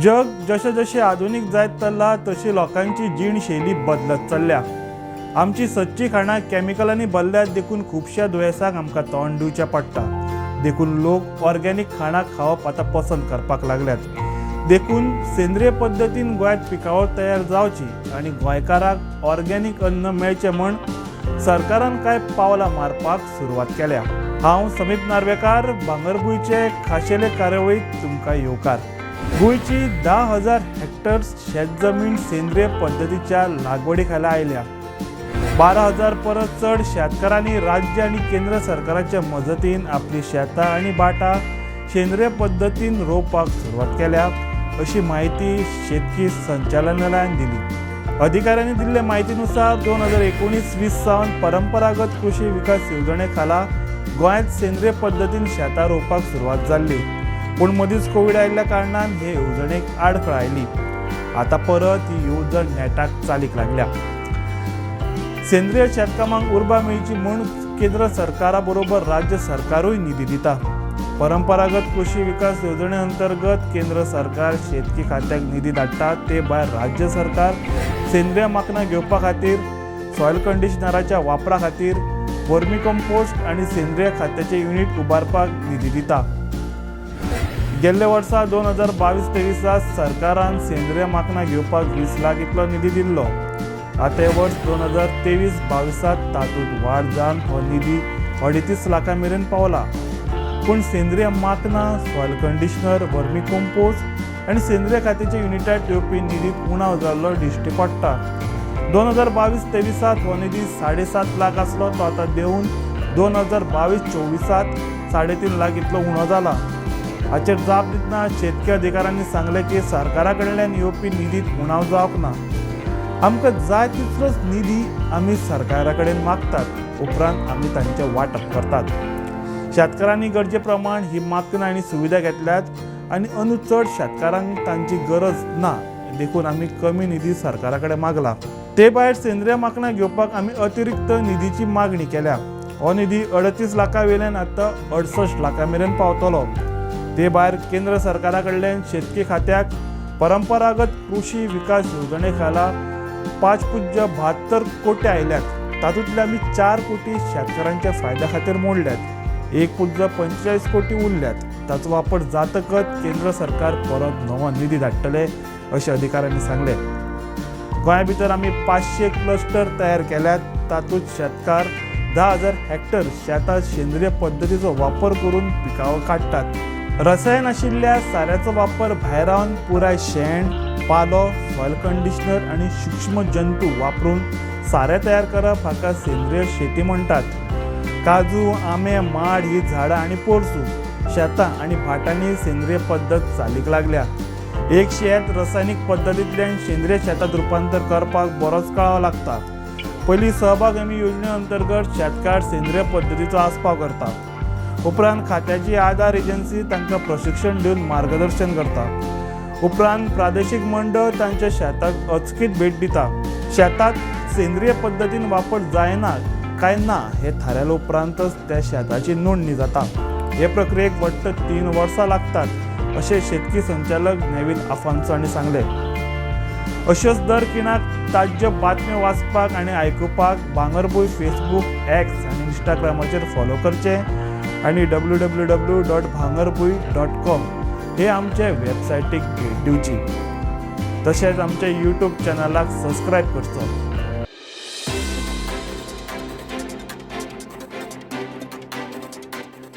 जग जशें जशें आधुनीक जायत चल्लां तशी लोकांची जीण शैली बदलत चल्ल्या. आमची सदची खाणां कॅमिकलांनी भरल्यात, देखून खुबश्या दुयेंसांक आमकां तोंड दिवचें पडटा. देखून लोक ऑर्गेनीक खाणां खावप आतां पसंत करपाक लागल्यात. देखून सेंद्रीय पद्दतीन गोंयांत पिकावळ तयार जावची आनी गोंयकाराक ऑर्गेनीक अन्न मेळचें म्हूण सरकारान कांय पावलां मारपाक सुरवात केल्या. हांव समीप नार्वेकार, भांगरभूंयचे खाशेले कार्यावळीक तुमकां येवकार. गोंयची 10,000 हेक्टर शेत जमीन सेंद्रीय पद्दतीच्या लागवडी खाला आयल्या. 12,000 परस चड शेतकारांनी राज्य आनी केंद्र सरकाराच्या मजतीन आपली शेतां आनी भाटां सेंद्रीय पद्दतीन रोवपाक सुरवात केल्या, अशी म्हायती शेतकी संचालनालयान दिली. अधिकाऱ्यांनी दिल्ले म्हायतीनुसार 2019-20 सावन परंपरागत कृषी विकास येवजणे खाला गोंयांत सेंद्रीय पद्दतीन शेतां रोवपाक सुरवात जाल्ली. पूण मदींच कोवीड आयिल्ल्या कारणान हे येवजणेक आडखळ आयली. आतां परत ही येवजण नेटाक चालीक लागल्या. सेंद्रीय शेतकामाक उर्बा मेळची म्हूण केंद्र सरकारा बरोबर राज्य सरकारूय निधी दिता. परंपरागत कृषी विकास येवजणे अंतर्गत केंद्र सरकार शेतकी खात्याक निधी धाडटा. ते भायर राज्य सरकार सेंद्रीय माकनां घेवपा खातीर, सॉयल कंडिशनराच्या वापरा खातीर, वर्मी कंपोस्ट आनी सेंद्रीय खात्याचे युनीट उबारपाक निधी दिता. गेल्ल्या वर्सा 2022-23 सरकारान सेंद्रीय माकनां घेवपाक 20 लाख इतलो निधी दिल्लो. आतां हे वर्स 2023-22 तातूंत वाड जावन हो निधी 38 लाखां मेरेन पावला. पूण सेंद्रीय माकनां, सॉयल कंडिशनर, वर्मी कंपोस्ट आनी सेंद्रीय खात्याच्या युनिटाक येवपी निधीत उणाव जाल्लो दिश्टी पडटा. 2022-23 हो निधी 7.5 लाख आसलो, तो आतां देंवून 2022-24 3.5 लाख इतलो उणो जाला. हाचेर जाप दितना शेतकी अधिकाऱ्यांनी सांगलें की सरकारा कडल्यान येवपी निधीत उणाव जावंक ना. आमकां जाय तितलोच निधी आमी सरकारा कडेन मागतात, उपरांत आमी तांचें वांटप करतात. शेतकारांनी गरजे प्रमाण ही माकनां आनी सुविधा घेतल्यात आनी अंदू चड शेतकारांक तांची गरज ना, देखून आमी कमी निधी सरकारा कडेन मागला. ते भायर सेंद्रीय माकनां घेवपाक आमी अतिरिक्त निधीची मागणी केल्या. हो निधी 38 लाखां वयल्यान आतां 68 लाखां मेरेन पावतलो. ते भायर केंद्र सरकारा कडल्यान शेतकी खात्याक परंपरागत कृषी विकास येवजणे खाला 5.72 कोटी आयल्यात. तातूंतले आमी 4 कोटी शेतकारांच्या फायद्या खातीर मोडल्यात. 1.45 कोटी उरल्यात. ताचो वापर जातकच केंद्र सरकार परत नवो निधी धाडटले, अशें अधिकाऱ्यांनी सांगलें. गोंया भितर आमी 500 क्लस्टर तयार केल्यात. तातूंत शेतकार 10,000 हेक्टर शेतां सेंद्रीय पद्दतीचो वापर करून पिकावळ काडटात. रसायन आशिल्ल्या साऱ्याचो वापर भायरावन पुराय शेण, पालो, सॉयल कंडिशनर आनी सूक्ष्म जंतू वापरून सारें तयार करप हाका सेंद्रीय शेती म्हणटात. काजू, आंबे, माड ही झाडां आनी पोरसूं, शेतां आनी भाटांनी सेंद्रीय पद्दत चालीक लागल्या. एक शेत रसायनीक पद्दतींतल्यान सेंद्रीय शेतांत रुपांतर करपाक बरोच कळाव लागता. पयलीं सहभाग हमी योजने अंतर्गत शेतकार सेंद्रीय पद्दतीचो आस्पाव करता. उपरांत खात्याची आधार एजन्सी तांकां प्रशिक्षण दिवन मार्गदर्शन करता. उपरांत प्रादेशीक मंडळ तांच्या शेताक अचकीत भेट दिता. शेतात सेंद्रीय पद्दतीन वापर जायना काय ना हें थारायल्या उपरांतच त्या शेताची नोंदणी जाता. हे प्रक्रियेक वट्ट 3 वर्सां लागतात, अशें शेतकी संचालक नेवील आफान्सो हांणी सांगलें. अश्योच दर खिणाक ताज्यो बातम्यो वाचपाक आनी आयकुपाक भांगरभूंय फेसबूक, एक्स आनी इंस्टाग्रामाचेर फॉलो करचें आनी www.bhangarbhuin.com हे आमचे वेबसायटीक भेट दिवची. तशेंच आमच्या यूट्यूब चॅनलाक सबस्क्रायब करचो.